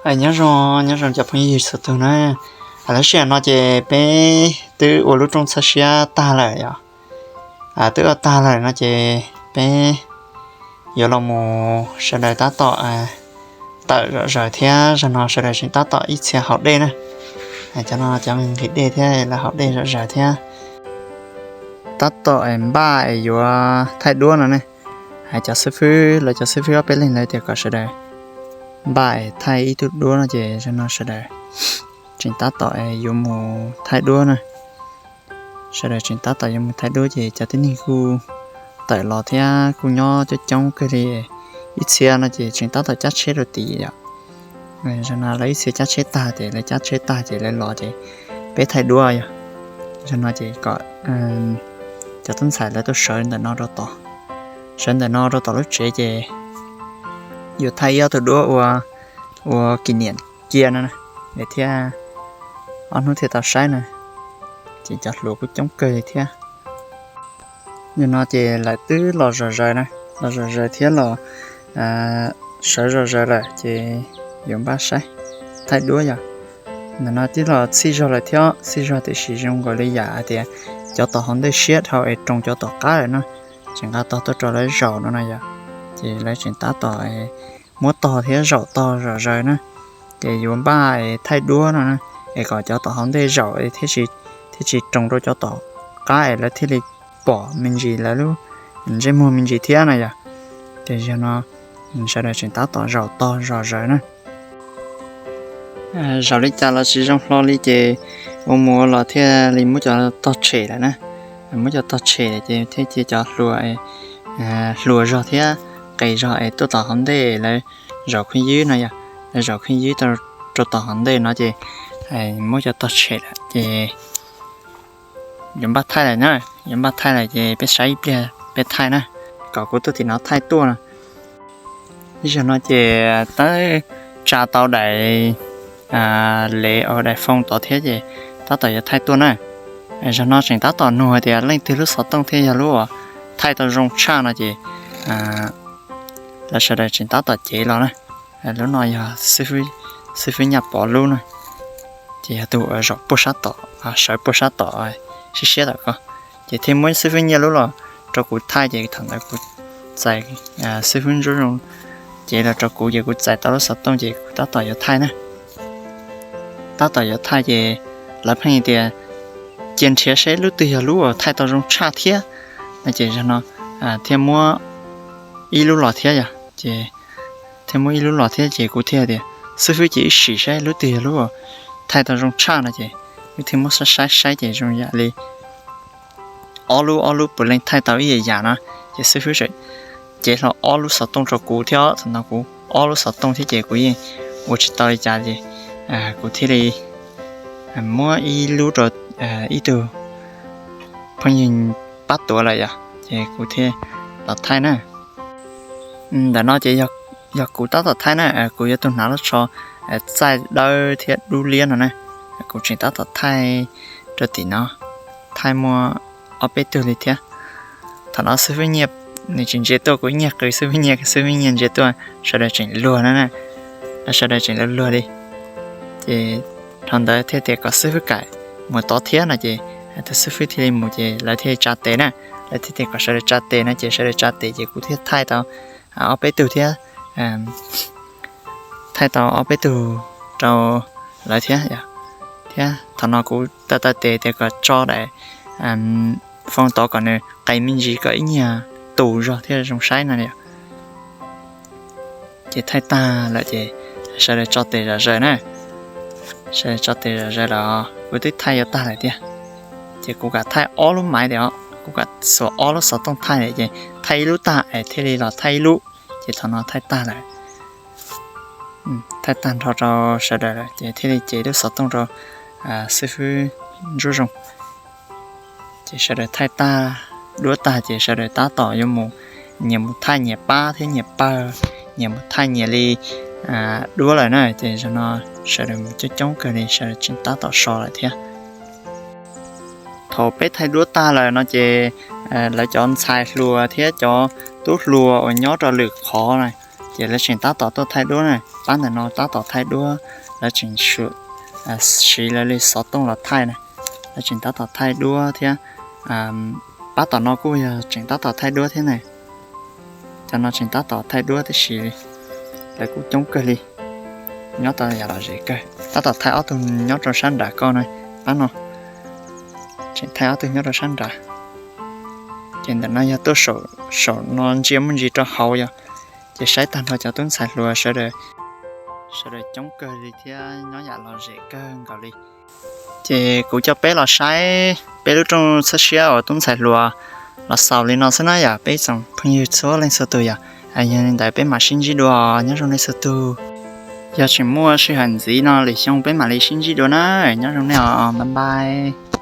Nyob zoo, nyob zoo cov phooj ywg txhua tus na. Lub sij hawm no ces peb twb ua lub rooj txhawb siab tag lawm yom. Twb ua tag lawm no ces peb yuav los mus sawv daws tab tom tawm zom zaws thiab. Zaum no sawv daws tseem tab tom ib txhia haus dej na. Cov no cov nqhis dej thiab lawv haus dej zom zaws thiab. Tab tom npaj es yuav thaij duab no ne. Hais cov xib fwb, lawv cov xib fwb ob peb leeg lawv tias kom sawv daws npaj es thaij ib tug duab no ces zaum no sawv daws tseem tab tom yuav mus thaij duab na. Sawv daws tseem tab tom yuav mus thaij duab ces cov tib neeg kuj tawm los thiab kuj nyob coob coob kawg li. Ib txhia no ces tseem tab tom cab tsheb rau tid yom. Zaum no lawv ib txhia cab tsheb tag ces lawv cab tsheb tag ces lawv los ces peb thaij duab yom. Zaum no ces kom cov tub ntxhais lawv tuaj sawv ntawm no rau tom, sawv ntawm no rau tom lub tsev ces yuav thaij ib ob tug duab ua, ua kis niam cia no na, thiaj ob hnub thiaj tau saib na. Ces cov hluas kuj coob kawg li thiab. Zaum no ces lawv twb los zom zaws na, los zom zaws thiab los sawv zom zaws lawm ces yuav npaj saib thaij duab yom. Ntawm no twb los txhij zog lawm thiab, txhij zog tiam sis zoo nkaus li yam hais tias cov tom hauv ntej siab dhau es roos cov tom qab lawm no, tseem nqa tog tuaj rau lawv zaum no na yom. Ces lawv tseem tab tom muab tog thiab zaum tog zom zaws na. Ces yuav npaj es thaij duab no na, es kom cov tom hauv ntej zaum thiaj tsis roos rau cov tom qab es lawv thiaj li pom me ntsis lawv lub ntsej muag me ntsis thiab na yom. Ces yog no sawv daws tseem tab tom zaum tog zom zaws na. Zaum li cas los tsis zoo hlo li ces ua mus ua los thiaj li muab cov tog tshem lawm na. Muab cov tog tshem lawm ces thiaj cia cov hluas, hluas zog thiab qes zog es tuaj tom hauv ntej lawv zaum khwb ywb no yom. Lawv zaum khwb ywb rau tom hauv ntej no ces muab cov tog tshem lawm ces yuav npaj thaij lawm na. Yuav npaj thaij lawm ces peb saib ib pliag peb thaij na, kom kuv tuaj tim no thaij tuaj no. Zaum no ces tab tsa tau daim lev, daim phone tod thiab ces tab tom yuav thaij tuaj na. Zaum no tseem tab tom nug hais tias leej twg lub xov tooj thiaj yog lub uas thaij tau zoo tshaj no ces lawv sawv daws tseem tab tom cev los na. Lub no yog xib fwb Nyaj Pov lub na, ces yog tus uas zaum puag sab tom, sawv puag sab tom siab siab tom ko, ces thiaj muab xib fwb Nyiaj lub los rau kuv thaij ces thaum ntawd kuv txais, xib fwb Ntsuab Zoo cev los rau kuv ces kuv txais tau lub xov tooj ces kuv tab tom yuav thaij na. Tab tom yuav thaij ces lawv pheej tias cia nrhiav seb lub twg yog lub uas thaij tau zoo tshaj thiab no ces zaum no thiaj muab ib lub los thiab yom. Ces thiaj muab ib lub los thiab ces kuv thiaj tias xib fwb cia wb sim saib lub twg yog lub uas thaij tau zoo tshaj no ces wb thiaj muab saib saib saib ces zoo yam li ob lub, ob lub puav leej thaij tau ib yam yam no. Ces xib fwb tseem cev hlo ob lub xov tooj rau kuv thiab, thaum no kuv ob lub xov tooj thiab ces kuv yeej ua tsis tau li cas ces kuv thiaj li muab ib lub rau ib tug phooj ywg pab tuav lawm yom, ces kuv thiaj los thaij na. Ntawm no ces yog kuv tab tom thaij na, kuv yuav tus hnav lub tsho txaij dawb thiab dub liab no na. Kuv tseem tab tom thaij rau tim no, thaij muaj ob peb tug li thiab. Thaum no xib fwb Nyiaj nws tsis ntsia tuaj, kuv nyiag qw xib fwb Nyiaj, xib fwb Nyiaj ntsia tuaj, sawv daws tseem luag na, sawv daws tseem luag luag li. Ces thaum ntawd thiaj tias kom xib fwb Kaim mus tod thiab no ces tus xib fwb thiaj li mus ces lawv thiaj li tsa tes na. Lawv thiaj tias kom sawv daws tsa tes no ces sawv daws tsa tes ces kuv thiaj thaij tau ob peb tug thiab, thaij tau ob peb tug rau lawv thiab. Thiab thaum no kuv taw taw tes tias kom tso daim phone tod kom nws qis me ntsis kom ib nyuag tus zog thiaj zoo saib no. Ces thaij tag lawm ces sawv daws tso tes zom zaws na. Sawv daws tso tes zom zaws los kuv twb thaij yuav tag lawm tiag. Ces kuv kam thaij ob lub maiv tias os, kuv kam xuas ob lub xov tooj thaij lawm ces thaij ib lub tag es thiaj li los thaij ib lub. Ces thaum no thaij tag lawm, thaij tag nrho rau sawv daws lawm ces thiaj li cev lub xov tooj rau xib fwb Ntsuab Zoo. Ces sawv daws thaij tag duab tag ces sawv daws tab tom yuav mus, nyias mus thaij nyias pab thiab nyias pawg, nyias mus thaij nyias li duab lawm na. Ces zaum no sawv daws mus coob coob kawg li, sawv daws tseem tab tom so lawm thiab. Thaum peb thaij duab tag lawm no ces lawv cov ntxhais hluas thiab cov tub hluas uas nyob rau lwm qhov na, ces lawv tseem tab tom tuaj thaij duab na. Pab ntawm no tab tom thaij duab, lawv tseem siv lawv li xov tooj los thaij na. Lawv tseem tab tom thaij duab thiab. Pab tom no kuj yog tseem tab tom thaij duab thiab na. Cov no tseem tab tom thaij duab tib si, lawv kuj coob kawg li, nyob tau yam lom zem kawg. Tab tom thaij ob tug nyob rau sab nrad ko na, pab no tseem thaij ob tug nyob rau sab nrad. Ces ntawm no yog tuaj saum no ntsia muaj ntsis rau hauv yog, ces saib tag nrho cov tub ntxhais hluas sawv daws, sawv daws coob kawg li thiab nyob yam lom zem kawg nkaus li. Ces kuv coj peb los saib peb lub rooj txhab siab uas tub ntxhais hluas los xaus li no xwb na yom peb tsoom phooj ywg txhua leej txhua tus yom. Yog li ntawd peb mam sib ntsib dua, nyob zoo nej txhua tus. Yog tseem muaj sij hawm ntxiv no lwm xyoo peb mam li sib ntsib dua na. Nyob zoo nej os, bye bye.